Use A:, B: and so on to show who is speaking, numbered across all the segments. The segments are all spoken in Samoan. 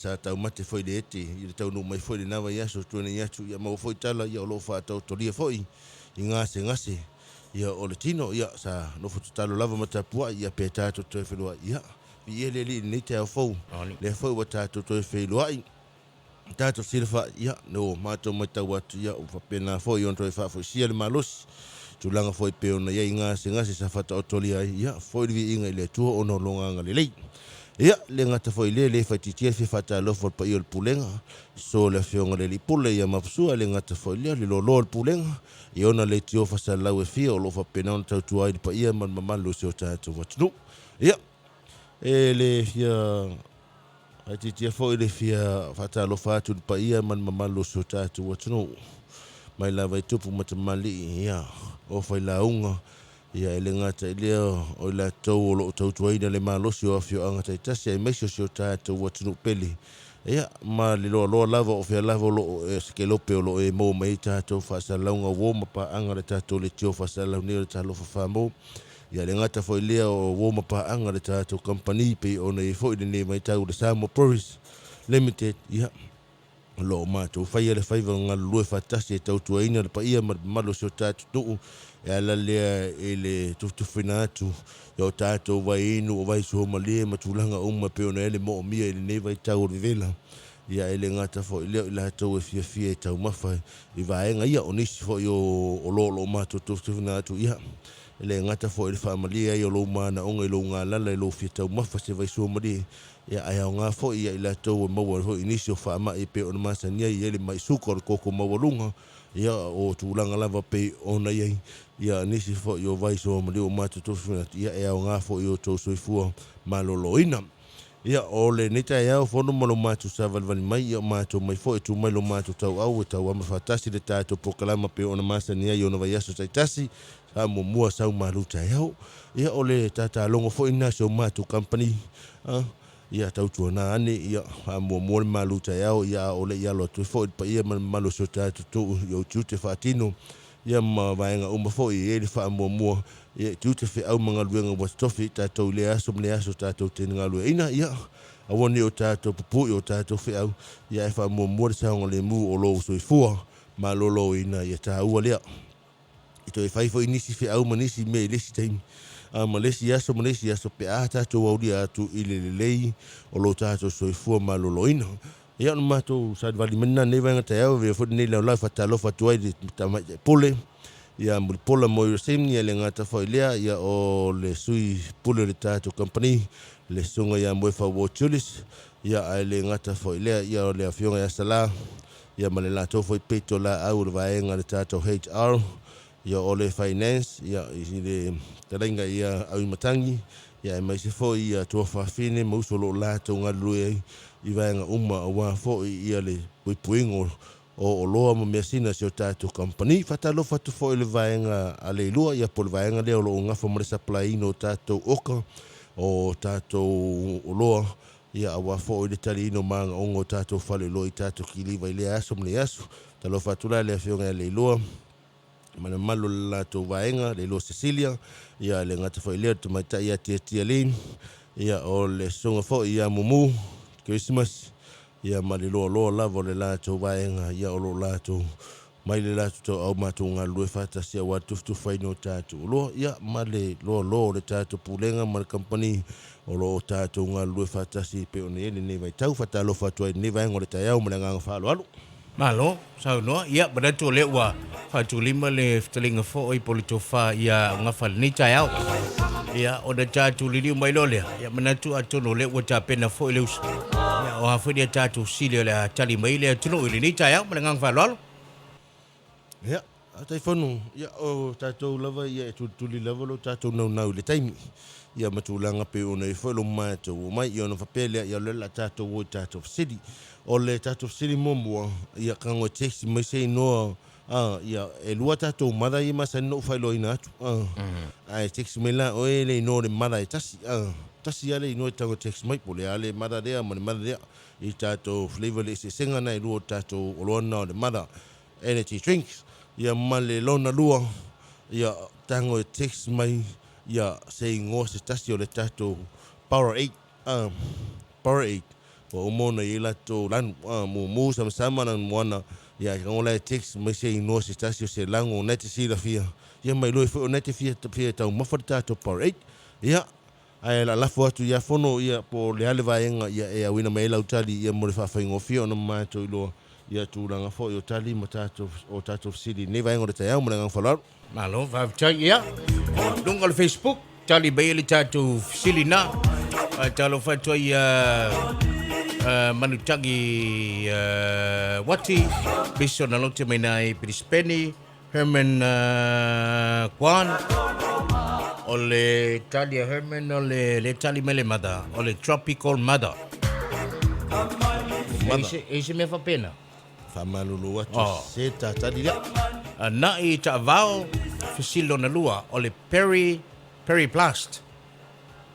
A: Sa taumate foi le ete i le taunuu mai foi i lena vaiaso tuanai atu, ia maua foi tala, ia o lo o faataotolia foi i gasegase ia o le tino, ia sa nofo tatalo lava ma tapuai, ia pe tatou toe feiloai, ia viia le Alii i lenei taeao fou, lea foi ua tatou toe feiloai. Tatou silafai, ia, ua matou matau atu, ia, ua faapena foi ona toe faafoisia le malosi, tulaga foi pei ona i ai gasegase sa faataotolia ai, ia, foi le viiga i le Atua ona o Lona agalelei. Ia, le gata foi i lea, le faaitiitia le fia faatalofa o le paia o le Pulega, so le Afioga i le Alii Pule ia Mapusua, le gata foi i lea, le loaloa o le Pulega, i ona leitio faasalalau e fia o lo o faapena ona tautua ai le paia ma le mamalu o si o tatou atunuu. Ia, e le fia Faaitiitia foi le fia faatalofa atu i le paia ma le mamalu o si o tatou atunuu, mai lava i tupu ma tamalii, ia, o failauga, ia, e le gata i lea, o i latou o lo o tautuaina le malosi o afioaga taitasi aemaise o si o tatou atunuu pele, ia, ma le loaloa lava o fea lava o lo o e sekelope o lo o e maua mai ai tatou faasalalauga uo ma paaga le tatou leitio faasalalau nei o le Talofa Famo. Ia le gata foi lea o uo ma paaga le tatou kamupani pei ona i ai foi lenei vaitau le Samoa Breweries Limited, ia, o lo o matou faia le faiva galulue faatasi e tautuaina le paia ma le mamalu o si o tatou nuu e ala lea i le tufitufiina atu i o tatou vaiinu o vaisuamalie ma tulaga uma e pei ona i ai le moomia i lenei vaitau o le vevela. Ia e le gata foi i lea o i latou e fiafia e taumafa i vaega ia, o nisi foi o oloa o lo o matou tufitufiina atu, ia, E le gata foi i le faamalie ai o lou manaoga i lou galala i lou fia taumafa se vaisuamalie, ia ae aoga foi ia i latou e maua ai foi i nisi o faamai e pei ona masani ai, e i ai le mai suka o le koko maualuga, ia o tulaga lava pei ona i ai, ia nisi foi o vaisuamalie ua matou tofifina atu, ia e aoga foi i o outou soifua maloloina. Ia, o lenei taeao fono ma lo matou savalivali mai, ia o matou mai foi e tu mai lo matou tauau e tauama faatasi le tatou polokalama pei ona masani ai i ona vaiaso taitasi, sa muamua sau malu taeao. Ia, o le tatalogo foi lena a si o matou company, a, ia tautuana ane, ia faamuamua le malu taeao, ia a o le i alo atu ai foi le paia ma le mamalu o si o tatou tuu i ou tiute faatino, ia ma vaega uma foi e i ai le faamuamua, ia i tiute feau ma galuega ua totofi i tatou i lea aso ma lea aso tatou te galueaina, ia aua ne i o tatou pupuu i o tatou feau, ia ae faamuamua le saogalemu o lou soifua maloloina, ia taua lea. E toe fai foi nisi feau ma nisi mea i le isi taimi, a ma le isi aso ma le isi aso pe a tatou aulia atu i le lelei o lo tatou soifua maloloina. Ia ona matou salivali mai lena nei vaega taeao, avea foi lenei laolao e faatalofa atu ai i le Tamaitai Pule ia Mulipola Moerasini, ia le gata foi lea, ia o le Sui Pule o le tatou Kamupani, le Susuga ia Moefa Ward Julius, ia ae le gata foi lea, ia o le Afioga ia Sala, ia ma le latou foi pito laau o le vaega a le tatou HR, ia o le Finance, ia i le fetalaiga ia Auimatagi, ia aemaise foi ia tuafafine ma uso o lo o latou galulue ai i vaega uma aua foi ia le puipuiga o oloa ma measina a si o tatou kamupani. Faatalofa atu foi i le vaega a Leilua, ia po o le vaega lea o lo o gafa ma le supply-ina o tatou oka, o tatou oloa, ia aua foi le taliina o manaoga o tatou faleoloa i tatou kiliva i lea aso ma lea aso. Talofa atu la i le afioga ia Leilua ma le mamalu o le latou vaega, Leilua Cecilia, ia le gata foi lea o le tamaitai ia Tiatia Lane, ia o le susuga foi ia Mumu Christmas, ia ma le loaloa lava o le latou vaega, ia o lo o latou mai le latou tauau matou galulue faatasi aua le tufatufaina o tatou oloa, ia ma le loaloa o le tatou Pulega ma le Kamupani o lo o tatou galulue faatasi e pei ona i ai lenei vaitau. Faatalofa atu ai i lenei vaega o le taeao ma le agaga faaaloalo.
B: Malo saunoa. Ia, manatu o lea ua faatulima le fetalaiga foi po o le tofa ia Gafa i lenei taeao. Ia, ona tatou liliu mai loa lea, ia manatu atonu o lea ua tapena foi le uso. Ia, o a foi ni a tatou fesili o le a tali mai le atunuu i lenei taeao ma le agaga faaaloalo.
A: Ia, Taitaifono, ia o tatou lava ia e tulituli lava lo tatou naunau i le taimi, ia ma tulaga pei ona i ai foi lo matou omai. Ia ona faapea lea, ia o lea o le a tatou o i tatou fesili. O le tatou fesili muamua, ia tago e text mai se inoa, a, ia e lua tatou mother ia e masani ona ou faailoaina atu, a, ae text mai la oe le inoa o le mother e tasi, a, tasi lava le inoa e tago e text mai, po o le a le mother lea ma le mother lea, i tatou flavor le eseesega na e lua o tatou oloa na o le mother. Energy drinks, ia ma le lona lua, ia tago e text mai ia se igoa se tasi o le tatou Power Eight, Power Eight Ua uma ona i ai latou lanu, mumu samasama lanu moana, ia e tago la e text mai se inoa se tasi o se lago o na e te silafia, ia ma iloa ai foi o na e te fia fia taumafa le tatou parade. Ia, ae lalafo atu ia Fono, ia, po o le a le vaega ia e auina mai ai lau tali ia mo le faafaigofie ona matou iloa ia tulaga foi o tali ma tatou o tatou fesili i lenei vaega o le taeao ma le agaga faaaloalo.
B: Malo, faafetai. Ia, luga o le Facebook, tali mai le tatou fesili na. Talofa atu ai Manutagi Wati, Biso na lote mai nai Brisbane, Herman Kwan, o le tali a Herman o le, le tali mai le mother, o le Tropical Mother.
A: Mother.
B: E se mea faapena.
A: Faamalulu atu oh. Se tatali lea.
B: Na'i taavao fesili lona lua o le Perry Perry Blast.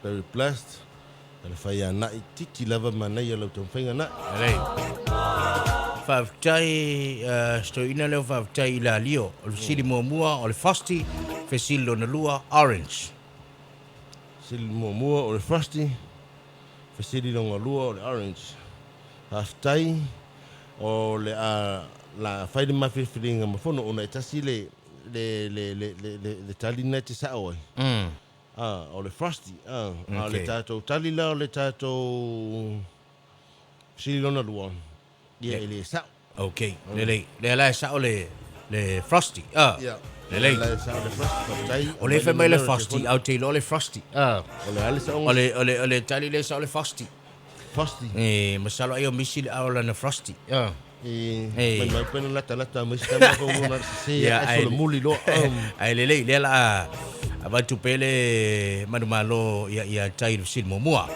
A: Perry Blast. Ale fai a na'i titi lava manaia lau taumafaiga na'i.
B: Lelei. Faafetai uh, stoina leo faafetai i la lio. O le fesili muamua o le Frosty, fesili lona lua Orange.
A: Fesili muamua o le Frosty, fesili lona lua o le Orange. Faafetai o le a la fai le ma filifiliga ma fono ona e tasi le le le le le le, le tali na te sao ai. Ah, o le Frosty. Ah, okay. A o le tatou tali la o le tatou fesili lona lua. Ia e le sao.
B: Okay, lelei. Lea la e sao le le Frosty. Ah.
A: Yeah.
B: Lelei.
A: La e sao le Frosty, faafetai.
B: O le fai mai le Frosty, au te iloa le Frosty. Ah.
A: O le a le saoga?
B: O le o le o le tali le sao le Frosty.
A: Frosty.
B: E, masalo ai o misi le ao lana Frosty. Ah.
A: E, mai mai pena lata lata mai se tama ko ngona se
B: Ia,
A: ai solo muli loa.
B: Ai lelei, lea la avatu pea le manumalo ia ia tai le fesili muamua.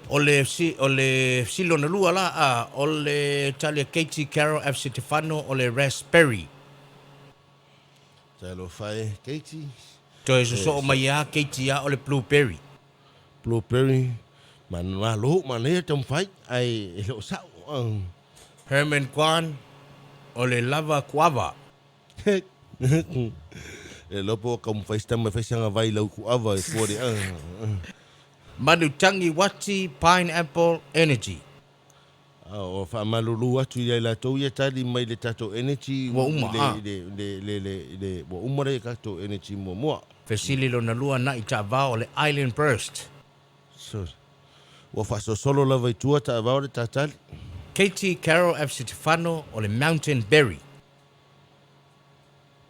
B: O le si o le fesili lona lua la a o le tali a Katie Carroll F Setefano o le raspberry.
A: Talofa e Katie.
B: Toe sosoo mai a Katie a o le blueberry.
A: Blueberry, malo manaia taumafai ae e le o sao.
B: Herman Kwan, o le lava kuava.
A: E iloa po o taumafai se tama e fai sana vai lau kuava e fua le.
B: Manutangi Wati Pineapple Energy.
A: O faamalulu atu ia i latou ia tali mai le tatou energy
B: Ua uma,
A: i le, le, le, le, le, ua uma le tatou energy muamua.
B: Fesili lona lua na'i taavao o le Island Burst.
A: So, ua faasolosolo lava i tua taavao le tatali.
B: Katie Carroll F. Setefano o le Mountain Berry.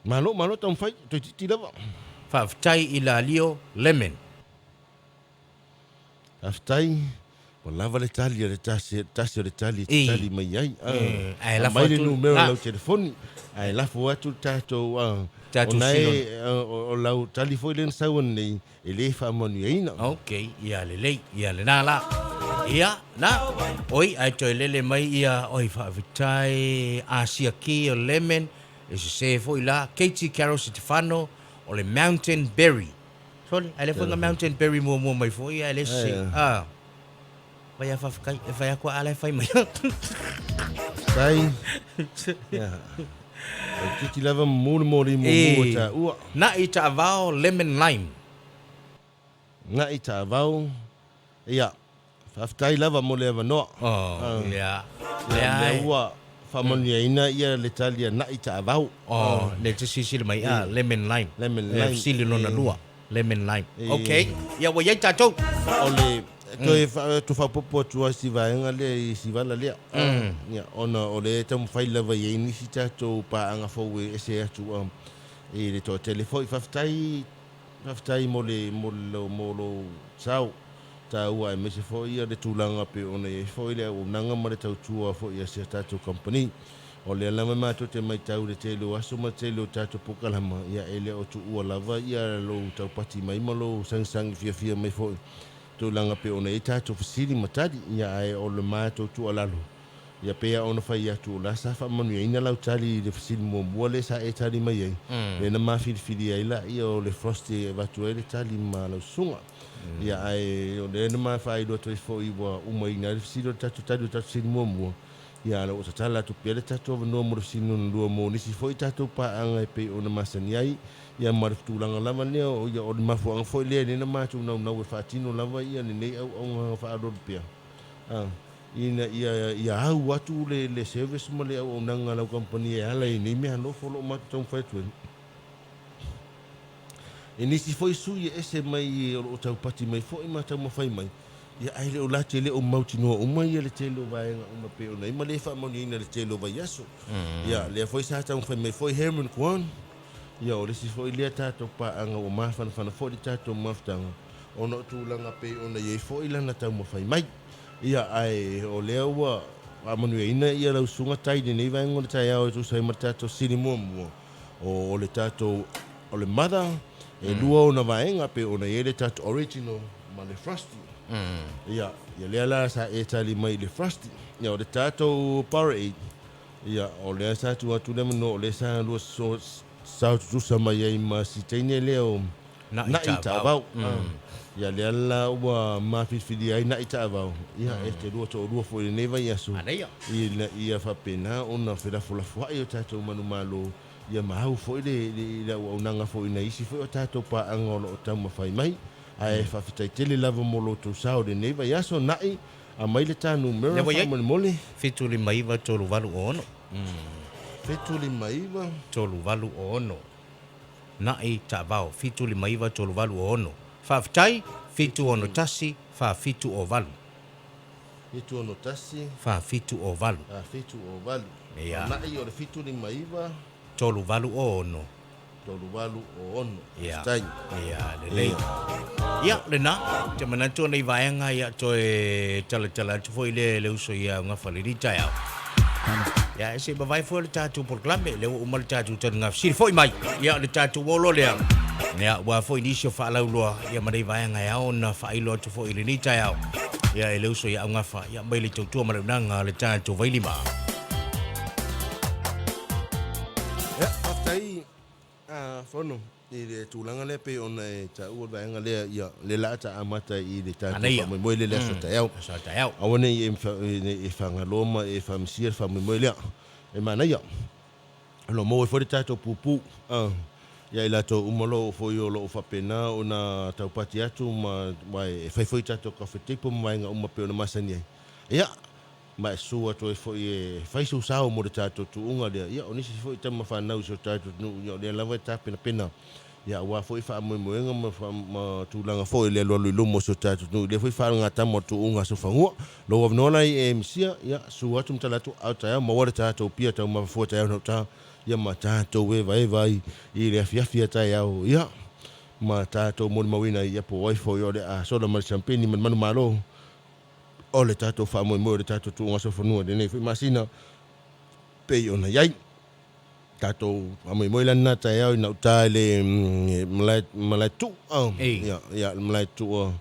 A: Malo, malo taumafai, toeitiiti lava.
B: Faafetai i Lalio Lemon.
A: Faafetai, ua lava le tali a le tasi, tasi o le tali e te tali mai ai.
B: Ae lafo
A: Aumai le
B: atu,
A: numera o lau telefoni, ae lafo atu le tatou,
B: Tatou
A: o na
B: silon.
A: e, o lau tali foi lea na sau ananei, e le faamanuiaina.
B: Ok, ia lelei, ia lena la. Ia, na, oi, ae toe lele mai ia, oi, faafetai, Asia Ki o Lemon, e sese foi la, Katie Carol Setefano o le Mountain Berry. Sole, ae lea foi na Mountain Berry muamua mai foi, ae le sese. Ah. Vai a faafetai, e fai atu a ala e fai mai.
A: Faafetai. Ia. E titi lava mumu le moli mumu o taua.
B: Na'i taavao lemon lime.
A: Na'i taavao. Ia. Faafetai lava mo le avanoa.
B: Oh, ia.
A: Ia, lea ua faamanuiaina ia le tali a Na'i Taavao.
B: Oh, le te silasila mai, ah, lemon lime.
A: Lemon lime.
B: Fesili lona lua, lemon lime. Okay, ia ua i ai tatou.
A: O le toe atu faaopoopo atu lava i si vaega lea i si vala lea. Ia, ona o lea e taumafai lava i ai nisi tatou paaga fou e ese atu i le toatele foi. Faafetai, faafetai mo le, mo le, mo lou sao. taua aemaise foi ia le tulaga pei ona i ai foi le auaunaga ma le tautua foi a si a tatou kamupani. O lea lava matou te maitau i le tele o aso ma le tele o tatou polokalama, ia e le o tuua lava ia lou taupati mai ma lou sagisagi fiafia mai foi i tulaga pei ona i ai tatou fesili ma tali, ia ae o le matou tuualalo, Ia pei lava ona fai atu, o la sa faamanuiaina lau tali i le fesili muamua lea sa e tali mai ai, lea na ma filifili ai laia o le Frost e avatu ai le tali ma lau susuga. Ia ae o lea na ma faailoa atu ai foi ua umaina ai le fesili o le tatou tali o le tatou fesili muamua, ia a o tatala atu pea le tatou avanoa mo le fesili lona lua mo nisi foi tatou paaga e pei ona masani ai, ia ma le tulaga lava lea o ia o le mafuaaga foi lea lea na matou naunau e faatino lava ia lenei auaunaga faaaloalo pea. Ina ia ia au atu le le service ma le auaunaga a lau kamupani e ala i nei mea nofo o lo o matou taumafai atu ai. I nisi foi sui e ese mai o lo o taupati mai foi ma taumafai mai, ia ae le o latou e le o mautinoa uma ia le tele o vaega uma pei ona i ai ma le faamanuiaina i le tele o vaiaso. Ia lea foi sa taumafai mai foi Herman Kwan, ia o le isi foi lea tatou paaga ua mafanafana foi le tatou mafutaga ona o tulaga pei ona i ai foi lana taumafai mai. Ia, ae o lea ua faamanuiaina ia lau susuga Tai i lenei vaega o le taeao e tusa ai ma le tatou sini muamua, o le tatou, o le mother, e lua ona vaega, pei ona i ai le tatou original ma le frosty. Ia, ia lea la sa e tali mai i le frosty. Ia, o le tatou Powerade, ia, o lea sa tuu atu le avanoa, o lea sa lua sao tutusa mai ai ma si teine lea o Na'i Taavao. Ia lea la ua mafilifilia ai Na'i Taavao, ia e te lua toalua foi i lenei vaiaso, ina ia faapena ona felafolafoai o tatou manumalo, ia ma au foi le le auaunaga foi i nai isi foi o tatou paaga o lo o taumafai mai. Ae faafetai tele lava mo lo outou sao i lenei vaiaso. Na'i, aumai le ta numera faamolemole.
B: 759 386.
A: 759.
B: 386. Na'i Taavao, 759 386. Faafetai, 761 4708.
A: 761.
B: 4708.
A: 4708.
B: Ia.
A: Na'i o le 759.
B: 386.
A: 386.
B: Ia.
A: Faafetai.
B: Ia, lelei. Ia, lena, te manatu o nei vaega, ia, toe talatala atu foi lea e le uso ia Gafa i lenei taeao. Ia, e se i mavae foi le tatou polokalame, lea ua uma le tatou taligafesili. Foi mai, ia, o le tatou olo lea. Ia, aua foi nisi o faalauiloa, ia, ma nei vaega e ao ona faailo atu foi i lenei taeao. Ia, e le uso ia Augafa, ia, mai le tautua ma le auaunaga a le tatou Vailima.
A: Ia, faafetai a Fono i le tulaga lea pei ona e taua le vaega lea, ia, lea la a ta amata i le tatou faamoemoe lea i le aso taeao.
B: Aso taeao.
A: Aua ne i e fagaloa ma e faamisia le faamoemoe lea. E manaia. O lo o maua ai foi le tatou pupu ia i latou uma lo foi o lo o faapena ona taupati atu ma e fai foi tatou coffee table ma vaega uma pei ona masani ai. Ia, ma e susu atu ai foi e fai sou sao mo le tatou tuuga lea. Ia, o nisi foi tama fanau i si o tatou atunuu, ia o lea lava e tapenapena, ia aua foi faamoemoega ma, ma tulaga foi o le alualu i luma o si o tatou atunuu i lea foi faalagatama o le tuuga a Sofanua. Lou avanoa la i e Misia, ia, susu atu ma tala atu, ao taeao, maua le tatou pia taumafa fua taeao na uta, ia ma tatou evaeva ai i le afiafi a taeao, ia, ma tatou molimauina ai, ia po o ai foi o le a sola ma le siampeni ma le manumalo. O le tatou faamoemoe o le tatou tuuga sofonua i lenei foi masina pei ona i ai. Tatou faamoemoe la lena taeao ina uta i le malae, malae tuu, ia, ia, le malae tuu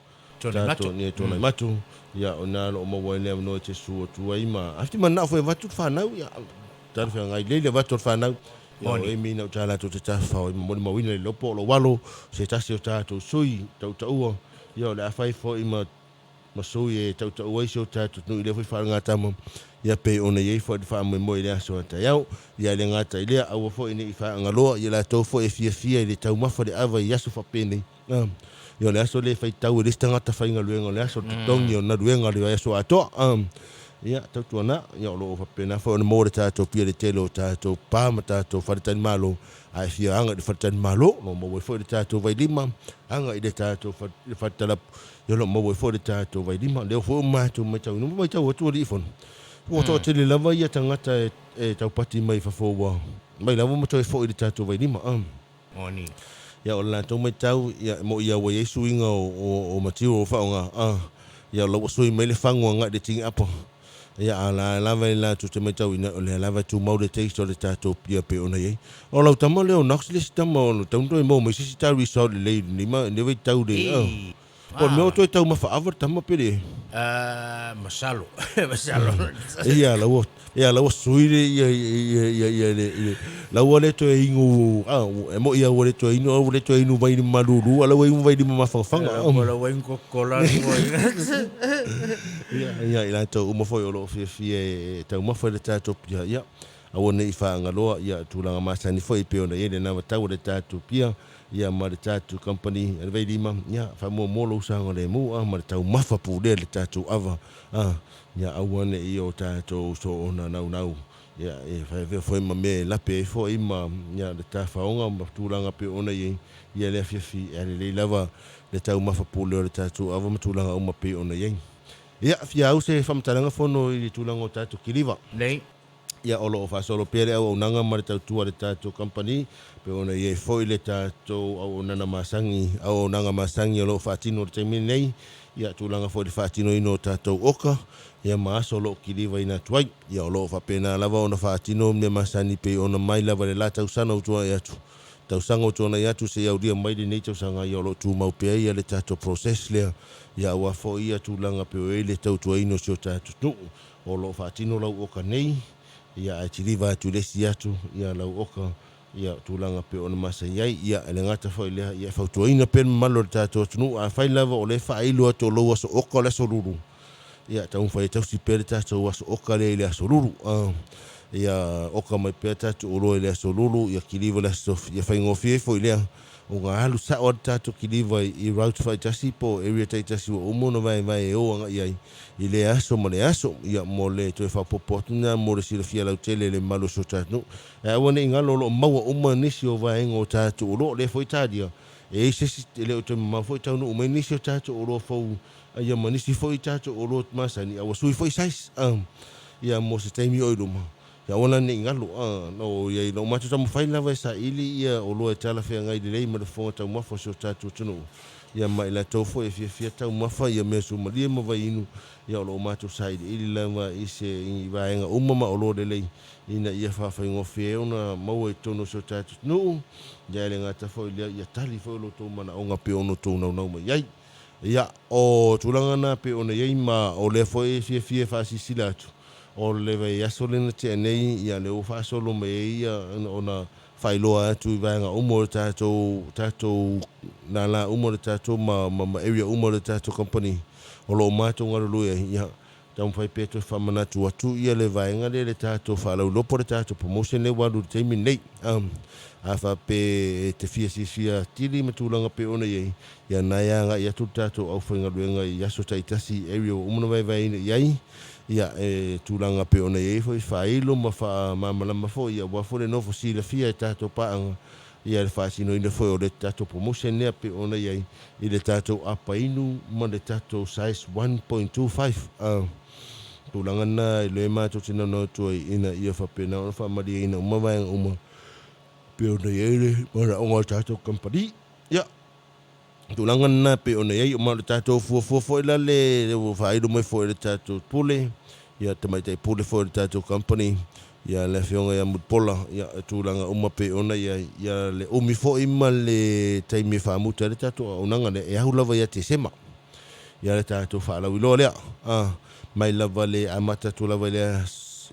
B: tatou,
A: ia, Tuanaimato, ia, o ina o lo o maua ai le avanoa e te susu atu ai ma, a manao foi e avatu le fanau, ia, talafeagai lelei le avatu o le fanau, ia, o Amy ina uta latou te tafafao ai ma molimauina le iloa po o lou alo se tasi o tatou sui tautaua, ia, o le a fai foi ma ma sui e tautau ai si o tatou atunuu i lea foi faalagatama, ia pei ona i ai foi le faamoemoe i le aso a taeao. Ia e le gata i lea, aua foi ne i faagaloa ia latou foi e fiafia i le taumafa le ava i aso faapenei. A, ia o le aso lea e faitau e le isi tagata faigaluega, o le aso o le totogi o galuega o le vaiaso atoa. A, ia tautuana, ia o lo o faapena foi ona maua le tatou pia i le tele o tatou pa ma tatou faletalimalo, a e fia aga i le faletalimalo, o lo o maua ai foi le tatou vailima, aga i le tatou faletalapu, Ia o lo o maua ai foi le tatou vailima. Lea foi ua matou matauina, ua matau atu alii fono, ua toatele lava ia tagata e taupati mai fafo ua mai lava ma toe foi i le tatou vailima.
B: Moni.
A: Ia o le latou matau, ia e moi lava ua i ai suiga o material o faaaoga, ia o la ua sui mai le fagu agai i le tini'apa. Ia a o la lava e latou te matauina o lea lava e tumau le taste o le tatou pia pei ona i ai. O lau tama lea o Knox le isi tama o tau toe maua mai se isi ta result lelei i lenei ma lenei vaitau le Po o le mea ua toe taumafa ava le tama pe le.
B: Masalo masalo.
A: Ia la ua ia la ua sui le ia ia ia ia le le la ua le toe inu e moi lava ua le toe inu ua le toe inu vai malulu a la ua inu vailima mafangafaga.
B: Po la ua inu Coca-Cola
A: Ia, ia, i latou uma foi o lo o fiafia e taumafa i le tatou pia, ia, aua ne i faagaloa, ia, tulaga masani foi e pei ona i ai lena vatau o le tatou pia, Ia ma le tatou company a le Vailima, ia faamuamua lou saogalemu a ma le taumafa pulea i le tatou ava a, ia aua ne i o tatou soona naunau, ia e avea foi ma mea e lape ai foi ma ia le tafaoga ma tulaga pei ona i ai ia le afiafi e alelei lava le taumafa pulea o le tatou ava ma tulaga uma pei ona i ai. Ia fia au se faamatalaga fono i le tulaga o tatou kiliva.
B: Nei.
A: Ia o lo o faasolo pea le auaunaga ma le tautua a le tatou kamupani, pei ona i ai foi le tatou auaunana masani, auaunaga masani o lo o faatino i le taimi lenei, ia tulaga foi i le faatinoina o tatou oka, ia ma aso o lo o kilivaina atu ai. Ia o lo o faapena lava ona faatino mea masani pei ona mai lava i le la tausaga ua tuanai atu, tausaga ua tuanai atu seia aulia mai lenei tausaga, ia o lo o tumau pea ia le tatou process lea, ia aua foi ia tulaga pei o i ai le tautuaina o si o tatou nuu. O lo o faatino lau oka nei, ia ae kiliva atu i le isi atu ia lau oka, ia tulaga pei ona masani ai. Ia e le gata foi i lea, ia e fautuaina pea le mamalu o le tatou atunuu, afai lava o lea e faailo atu o lou aso oka o le aso lulu, ia taumafai e tausi pea le tatou aso oka lea i le aso lulu. Ia oka mai pea tatou oloa i le aso lulu, ia kiliva i le aso tofi, ia faigofie ai foi lea Ua alu sao lava le tatou kiliva i route faitasi po o area taitasi ua uma ona vaevae e o agai ai i lea aso ma lea aso. Ia, mo le toe faaopoopo atu lena mo le silafia lautele e le mamalu o si o tatou nuu. Ae aua ne i galo o lo o maua uma nisi o vaega o tatou oloa. O lea foi talia, e i ai se isi, e le o toe mamao foi taunuu mai nisi o tatou oloa fou, ia ma nisi foi tatou oloa masani, a ua sui foi size, ia mo se taimi o i luma. Ia aua la ne i galo, a, no, iai na o matou taumafai lava e saili ia oloa e talafeagai lelei ma le fofoga taumafa o si o tatou atunuu, ia ma i latou foi e fiafia taumafa ia measuamalie ma vaiinu, ia o lo o matou sailiili lava i se i vaega uma ma oloa lelei ina ia faafaigofie ai ona maua i totonu o si o tatou atunuu, ia e le gata foi i lea, ia tali foi o lo outou manaoga pei ona outou naunau mai ai. Ia, o tulaga na pei ona i ai ma o lea foi e fiafia e faasilasila atu, o le vaiaso lea na tea nei, ia lea ua faasolo mai ai ia ona faailoa atu i vaega uma o le tatou, tatou lala uma o le tatou ma, ma, ma area uma o le tatou company o lo o matou galulue ai, ia, taumafai pea e toe faamanatu atu ia le vaega lea i le tatou faalauiloa po o le tatou promotion lea ua alu i le taimi lenei. A faapea e te fia silafia atili ma tulaga pei ona i ai, ia na e agai atu le tatou aufaigaluega i aso taitasi i area ua uma ona vaevaeina i ai, ia e tulaga pei ona i ai foi faailo ma faamalamalama foi aua foi le nofo silafia e tatou paaga ia le faatinoina foi o le tatou promotion lea pei ona i ai i le tatou apainu ma le tatou size 1.25. A tulaga lena e le matou te naunau atu ai ina ia faapena ona faamalieina uma vaega uma pei ona i ai le manaoga o le tatou kamupani. Ia, tulaga lena pei ona i ai, ma o le tatou fuafua foi la le ua faailo mai foi e le tatou Pule, ia tamaitai Pule foi o le tatou company, ia le Afioga ia Mulipola, ia tulaga uma pei ona i ai, ia le umi foi ma le taimi e faamuta ai le tatou auaunaga lea, e au lava ia Tesema. Ia le tatou faalauiloa lea, a, mai lava le amata atu lava i le,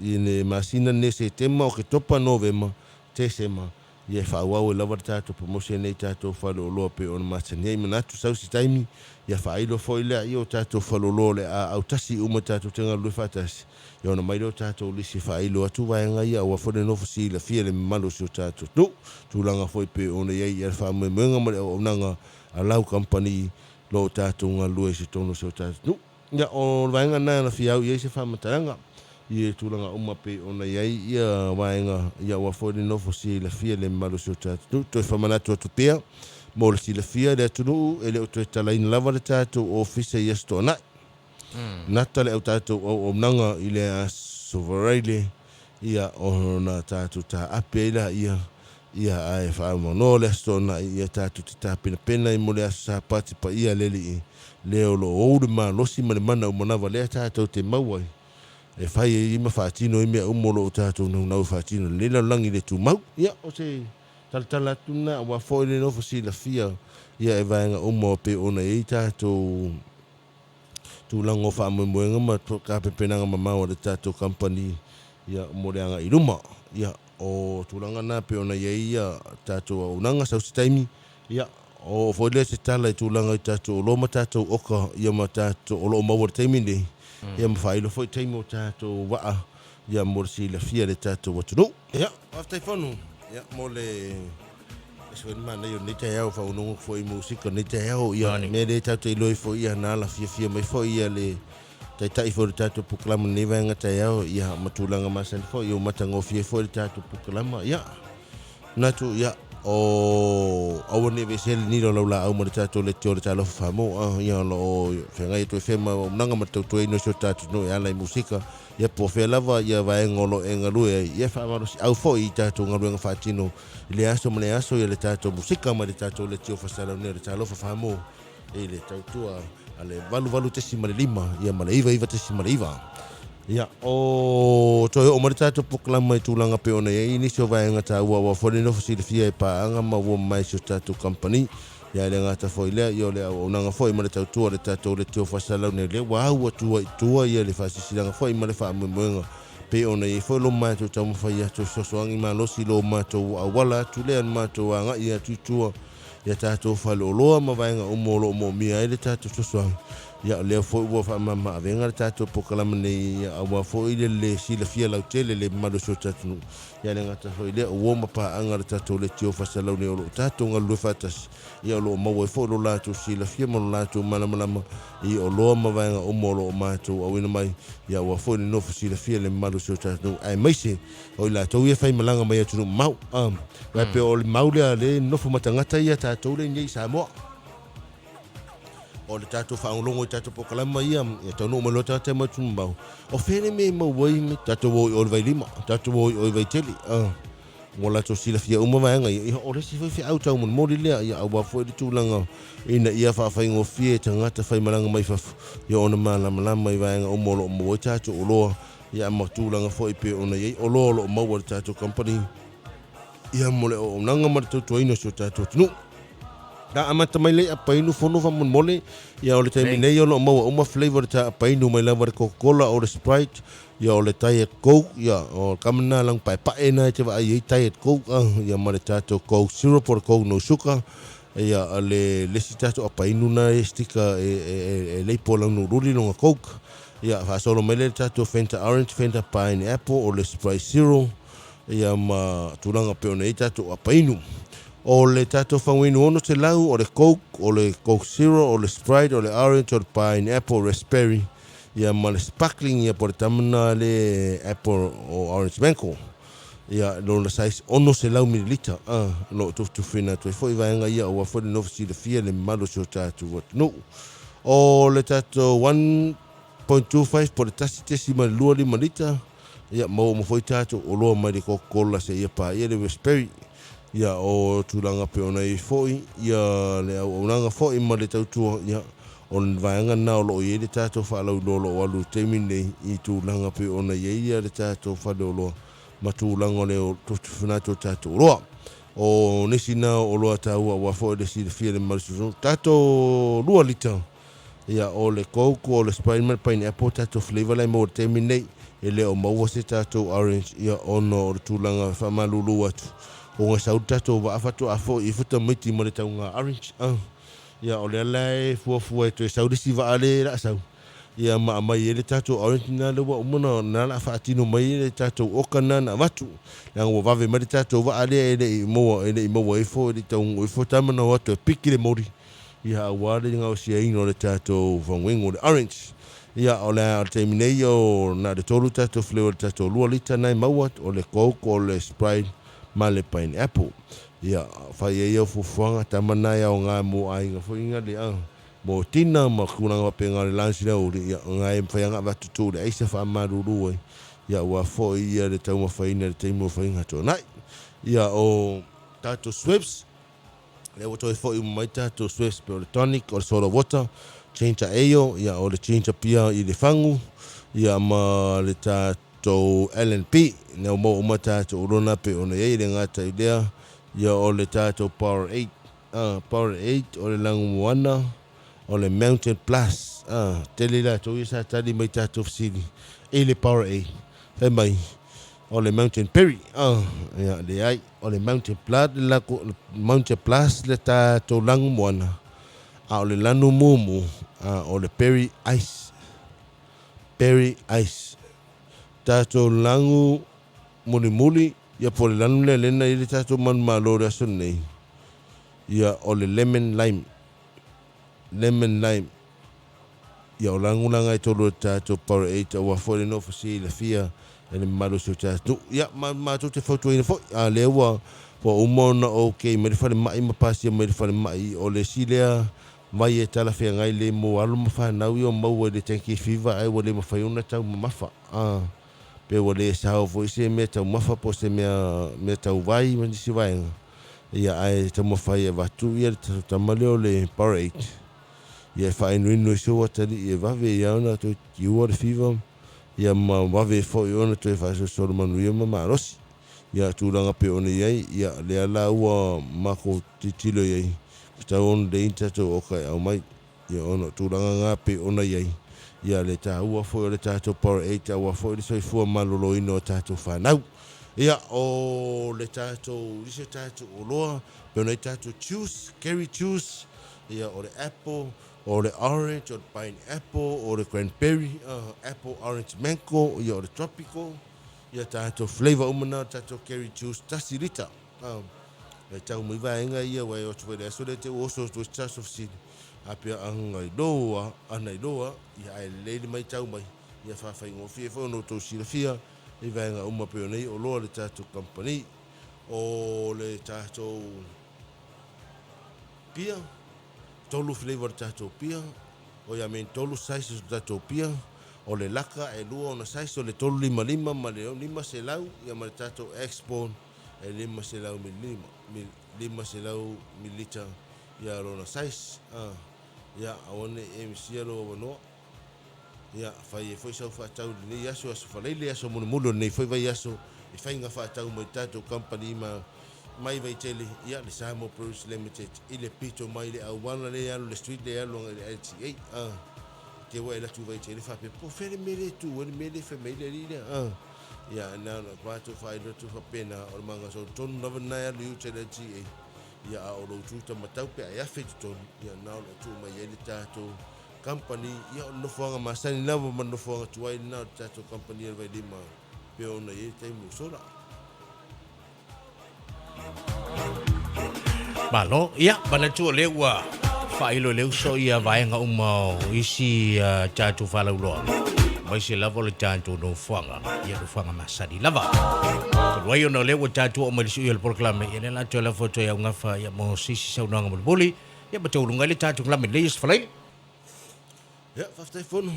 A: i le masina lenei o Setema, Oketopa, Novema, Tesema, Ia e faaauau ai lava le tatou promotion nei i tatou faleoloa pei ona masani ai. Manatu sau se taimi, ia faailo foi lea i o tatou faleoloa o le a autasi uma tatou te galulue faatasi, ia ona mai lea o tatou lisi e faailo atu vaega ia aua foi le nofo silafia e le mamalu o si o tatou atunuu tulaga foi pei ona i ai le faamoemoega ma le auaunaga a lau kamupani lo o tatou galulue ai i totonu o si o tatou atunuu. Ia, o le vaega lena na fia au i ai se faamatalaga i tulaga uma pei ona i ai ia vaega ia aua foi le nofo silafia i le mamalu o si o tatou atunuu. Toe faamanatu atu pea mo le silafia i le atunuu e le o toe talaina lava le tatou ofisa i Aso Toonai. Nata le au tatou auaunaga i le Aso Faraile ia ona tatou taape ai laia ia ae faamanoa le Aso Toonai ia tatou te tapenapena ai mo le Aso Sapati paia a le Alii lea o lo o ou le malosi ma le mana uma lava lea tatou te maua ai e fai ai ma faatino ai mea uma o lo o tatou naunau e faatino i lenei lalolagi le tumau. Ia, o se talatala atu lena aua foi le nofo silafia ia e vaega uma pei ona i ai tatou tulaga o faamoemoega ma tapenapenaga mamao a le tatou kamupani ia mo le agai i luma. Ia, o tulaga na pei ona i ai ia tatou auaunaga sau se taimi, ia, oo foi lea se tala i tulaga i tatou oloa ma tatou oka ia ma tatou o lo o maua i le taimi lenei, ia ma faailo foi taimi o tatou vaa ia mo le silafia e le tatou atunuu. Ia, faafetai Fono, ia, mo le. Ese foi le manaia o lenei taeao faagonogo foi i musika o lenei taeao. Ia, mea lea tatou te iloa ai foi, ia, na ala fiafia mai foi ia le Taitai foi o le tatou polokalama i lenei vaega taeao, ia, ma tulaga masani foi, ia ua matagofie foi le tatou polokalama. Ia, manatu, ia, o aua ne i aveesea le nila o lau laau ma le tatou leitio o le Talofa Samoa, ia, o lo o feagai atu ai fea ma auaunaga ma le tautuaina o si o tatou atunuu e ala i musika, ia, po o fea lava ia vaega o lo o e galue ai, ia, faamalosiau foi i tatou galuega faatino i lea aso ma lea aso, ia le tatou musika ma le tatou leitio faasalalau nei o le Talofa Samoa. I le tautua a le 88.5 ia ma le 99.9. Ia, o toe oo mai le tatou polokalama i tulaga pei ona i ai nisi o vaega taua aua foi le nofo silafia e paaga ma ua mamae si o tatou kamupani. Ia, e le gata foi i lea, ia o le auaunaga foi ma le tautua a le tatou Leitio Faasalalau nei lea ua au atu ai i tua ia le faasilasilaga foi ma le faamoemoega pei ona i ai foi lo matou taumafai atu e fesoasoani malosi i lo matou auala atu lea na matou agai atu i tua i a tatou faleoloa ma vaega uma o lo o moomia ai le tatou fesoasoani. Ia, o lea foi ua faamama-avega le tatou polokalame nei, ia, aua foi le lē silafia lautele le mamalu o si o tatou atunuu. Ia, e le gata foi i lea, o uo ma paaga a le tatou leitio faasalau nei o lo o tatou galulue faatasi, ia, o lo o maua ai foi lo latou silafia ma lo latou malamalama i oloa ma vaega uma o lo o matou auina mai, ia, aua foi le nofo silafia le mamalu o si o tatou atunuu, aemaise O i latou ia e faimalaga mai atunuu mamao. Aua e pei o le mau lea lea e nonofo ma tagata ia tatou lea i inei i Samoa. O le tatou faalogologo i tatou polokalama ia, ia taunuu mai loa tagata mai atunuu mamao. O fea le mea e maua ai tatou o i o i le Vailima, tatou o i o i Vaitele. Ua latou silafia uma vaega ia. Ia, o le isi foi feau taumolimoli lea, ia aua foi le tulaga ina ia faafaigofie e tagata faimalaga mai fafo, ia ona malamalama i vaega uma o lo o maua ai tatou oloa Ia ma tulaga foi pei ona i ai oloa o lo o maua i le tatou company ia mo le auaunaga ma le tautuaina o si o tatou atunuu. Na amata mai le apainu fono faamolemole, ia o le taimi nei o lo o maua uma flavor o le ta apainu mai lava le Coca-Cola o le Sprite, ia o le Diet Coke, ia o le kama na lanu paepae na e te vaai ai Diet Coke, ia ma le tatou Coke Syrup o le Coke no sugar, ia le isi tatou apainu na e sticker e leipo lanu luli lona Coke. Ia, faasolo mai lea i le tatou Fanta Orange, Fanta Pineapple, o le Sprite Zero, ia ma tulaga pei ona i ai tatou apainu. O le tatou faguinu 600, o le Coke, o le Coke Zero, o le Sprite, o le Orange, o le Pineapple, Raspberry, ia ma le Sparkling, ia po o le tama lena le Apple o Orange Mango. Ia, lona size 600 mililita, a, o lo o tufitufiina atu ai foi vaega ia aua foi le nofo silafia le mamalu o si o tatou atunuu. O le tatou 1.25 po o le 1.25 lita, ia maua uma foi tatou oloa mai le Coca-Cola seia paia le Raspberry. Ia o tulaga pei ona i ai foi ia le auaunaga foi ma le tautua, ia o le vaega lena o lo o i ai le tatou faalauiloa o lo o alu i le taimi lenei i tulaga pei ona i ai ia le tatou faleoloa ma tulaga o le tufatufaina atu o tatou oloa. O nisi na o oloa taua aua foi le silafia e le mamalu o tatou 2 lita ia o le Coke o le Sprite ma le Pineapple tatou flavor la e maua i le taimi lenei. E le o maua se tatou orange ia ona o le tulaga e faamalulu atu ona sau le tatou vaa faatoa foi ifo tamaiti ma le tauga orange. Ia o lea la e fuafua e toe sau le isi vaa lea o le a sau ia ma aumai ai le tatou orange lena lea ua uma ona na la faatino mai le tatou oka lena na avatu leaga ua vave mai le tatou vaa lea e le i maua e le i maua ifo e le i taunuu ifo tama na o atu e piki le moli ia aua le gaosiaina o le tatou faguinu o le orange. Ia o le o le taimi nei o na o le tolu tatou flavor o le tatou 2 lita na e maua o le coke o le sprite ma le pineapple. Ia fai ai au fuafuaga tama na e aoga mo aiga foi na le mo tina ma tulaga faapena o le lunch le aoauli, ia na e mafai lava ona avatu tuu i le aisa faamalulu ai, ia aua foi ia le taumafaina i le taimi o faiga tuanai. Ia o tatou Schweppes, lea ua toe foi uma mai tatou Schweppes pei o le tonic, o le soda water, ginger ale, ia o le ginger beer i le fagu, ia ma le tatou L&B, lea ua maua uma tatou oloa na pei ona i ai, e le gata i lea, ia o le tatou Power 8 Power 8 o le lanumoana o le Mountain Plus. Tele i latou ia sa tali mai tatou fesili i le Power 8. Fai mai, o le Mountain Perry. Ia, leai, o le Mountain Plus le, lako, Mountain Plus le tatou lanumoana, a o le lanu mumu, o le Perry Ice. Perry Ice. Tatou lanu mulimuli, ia po o le lanu lea lena i le tatou manumalo i le aso lenei. Ia, o le lemon lime, lemon lime. Ia, o lagolaga e tolu o le tatou Powerade aua foi le nofo silafia e le mamalu o si o tatou nuu. Ia, ma matou te fautuaina foi, a lea ua ua uma ona okay mai le falemai ma pasia mai le falemai, o le isi lea vai e talafeagai lelei mo alo ma fanau ia o maua i le dengue fever ae ua le mafai ona taumamafa. A, pe ua le sao foi se mea taumafa po o se mea mea tau vai ma nisi vaega. Ia, ae taumafai e avatu ia le tama lea o le Powerade. Ia e faainuinu ai sou atalii e vave ia ona toe tiua le fiva, ia ma vave foi ona toe faasolosolo manuia ma malosi. Ia tulaga pei ona i ai, ia lea la ua makou tilotilo i ai, tatau ona leai ni tatou oka e aumai. Ia ona o tulaga na pei ona i ai, ia le taua foi o le tatou Powerade aua foi le soifua maloloina o tatou fanau. Ia o le tatou isi o tatou oloa, pei ona i ai tatou juice, carrot juice, Ia, o le apple, o le orange, o le pineapple, o le cranberry, apple, orange, mango, ia, o le tropical, ia tatou flavour uma na o le tatou carry juice 1 lita. E tau mai vaega ia aua e o atu foi i le aso lea te ua oso atu ai se tasi o fesili, a pea anailoa, anailoa, ia ae lelei le matau mai, ia faafaigofie foi ona outou silafia i vaega uma pei ona i oloa le tatou kamupani. O le tatou Pia, tolu flavor o le tatou pia, oi I mean tolu sizes o le tatou pia, o le laka e lua ona size o le 355 ma le 500 ia ma le tatou X-bone e 500 mililima, 500 mililita ia lona size. Ia aua ne i e misia lou avanoa. Ia, fai ai foi sau faatau i lenei aso, Aso Faraile, aso mulimuli o lenei foi vaiaso i faiga faatau mai tatou kamupani ma mai Vaitele, ia, le Samoa Breweries Limited, i le pito mai le auala lea e alu i le street lea e alu agai i le LTA, a. Te ua e alu atu i Vaitele faapea, po o fea le mea lea e tu ai le mea lea e fai mai ai le alii lea, a. Ia, na ona matou faailoa atu faapena, o le magasolo tonu lava lena e alu i uta i le LTA, ia, a o lou tu tamatau pe a e afe i totonu, ia, na ona tuu mai ai le tatou Company, ia o le nofoaga masani lava ma le nofoaga tuai lena o le tatou kamupani a le Vailima pei ona i ai le taimi ua sola.
B: Malo, ia, manatu o lea ua faailo e le uso ia vaega uma o isi tatou faalauloa, aemaise lava o le tatou nofoaga, ia nofoaga masani lava. Talu ai ona o lea ua tatou oo mai i le suia o le polokalame, ia lea la toe lafo atu ai au gafa ia mo se isi saunoaga mulimuli. Ia ma tauluga ai le tatou galame lelei Aso Faraile.
A: Ia, faafetai Fono.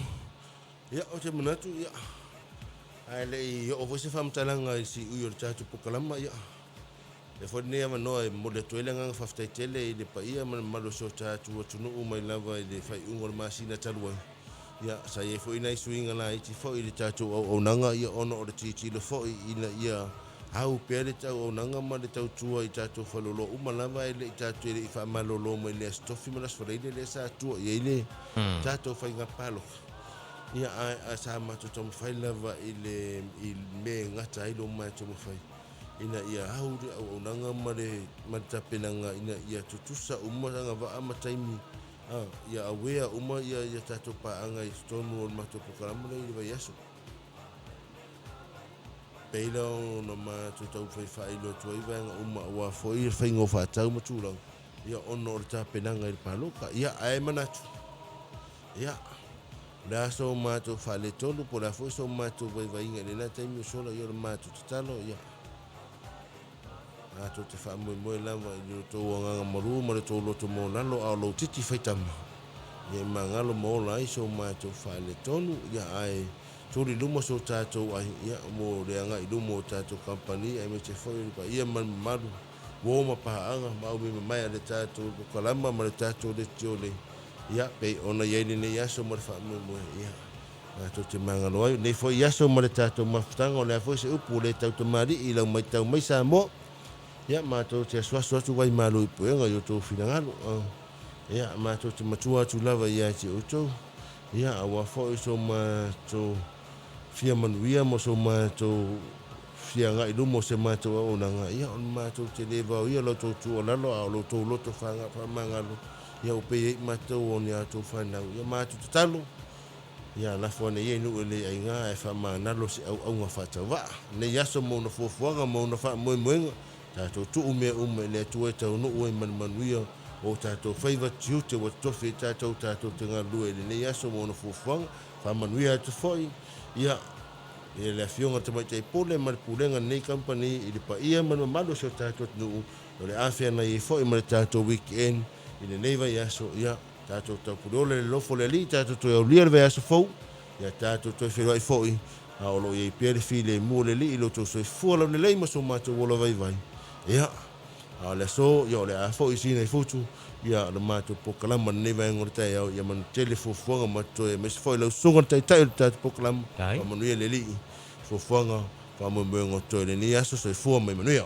A: Ia, ou te manatu, ia, ae le i oo foi se faamatalaga i le siui o le tatou polokalama, ia, e foi lenei avanoa e momoli atu ai le agaga faafetai tele i le paia ma le mamalu o si o tatou atunuu mai lava i le faaiuga o le masina talu ai. Ia, sa i ai foi nai suiga laiti foi i le tatou auaunaga, ia, ona o le tilotilo foi ina ia au pea le tauaunaga ma le tautua i tatou faleoloa uma lava e le i tatou e le i faamalolo mai le Aso Tofi ma le Aso Faraile lea sa tua i ai le tatou faiga palota. Ia, ae, ae sa matou taumafai lava i le, i mea e gata ai lo matou mafai ina ia au le auaunaga ma le, ma le tapenaga ina ia tutusa uma agavaa ma taimi, a, ia awea uma ia, ia tatou paaga i totonu o le matou polokalama lea i le vaiaso. Pei la ona matou taumafai faailoa atu ai vaega uma aua foi le faiga o faatau ma tulaga, ia ona o le tapenaga i le palota. Ia, ae manatu, ia, o le a so matou faaletonu po o le a foi so matou vaivaiga i lena taimi o sola, ia o le matou tatalo, ia, matou te faamoemoe lava i lo outou agaga malu ma lo outou loto maualalo a o lou titi faitama, ia e magalo ma ola ai so matou faaletonu, ia, ae Tuli i luma so tatou ai, ia, mo le agai i luma o tatou kamupani aemaise foi o le paia ma le mamalu, uo ma paaga ma aumimamae a le tatou polokalama ma le tatou leitio nei, ia, pei ona i ai lenei aso ma le faamoemoe, ia, matou te magalo ai lenei foi aso ma le tatou mafutaga, o le a foi se upu ua le tautamalii i lau matau mai Samoa, ia, matou te asuasu atu vai malo i puega i outou finagalo, ia, matou te matua atu lava ia te outou. Ia, aua foi so matou fia manuia ma so matou fia agai i luma o se matou auaunaga, ia, o le matou te le vaoia la outou tuualalo, a o lo outou loto faamagalo, ia ua pei ai matou o ni a outou fanau. Ia matou tatalo, ia lafo ane ia i nuu e le aiga ae faamanalo se auauga faatauvaa. Nei aso ma ona fuafuaga ma ona faamoemoega. Tatou tuu mea uma i le Atua e taunuu ai ma le manuia o tatou faiva tiute ua totofi ai tatou tatou te galulue i lenei aso ma ona fuafuaga. Faamanuia atu foi ia i le Afioga i le Tamaitai Pule ma le Pulega o lenei kamupani i le paia ma le mamalu o si o tatou atunuu o le a feagai ai foi ma le tatou weekend i lenei vaiaso. Ia tatou taupuleola i le alofa o le Alii, tatou toe aulia le vaiaso fou, ia tatou toe feiloai foi, a o lo o i ai pea le filemu o le Alii i lo outou soifua laulelei ma so matou ola vaivai. Ia, a o le aso, ia o le a foi sina i futu, ia o le matou polokalama i lenei vaega o le taeao, ia manutele fuafuaga ma totoe, aemaise foi lau susuga i le Taitai o le tatou polokalama, faamanuia le Alii i fuafuaga, faamoemoega o totoe i lenei aso. Soifua ma ia manuia.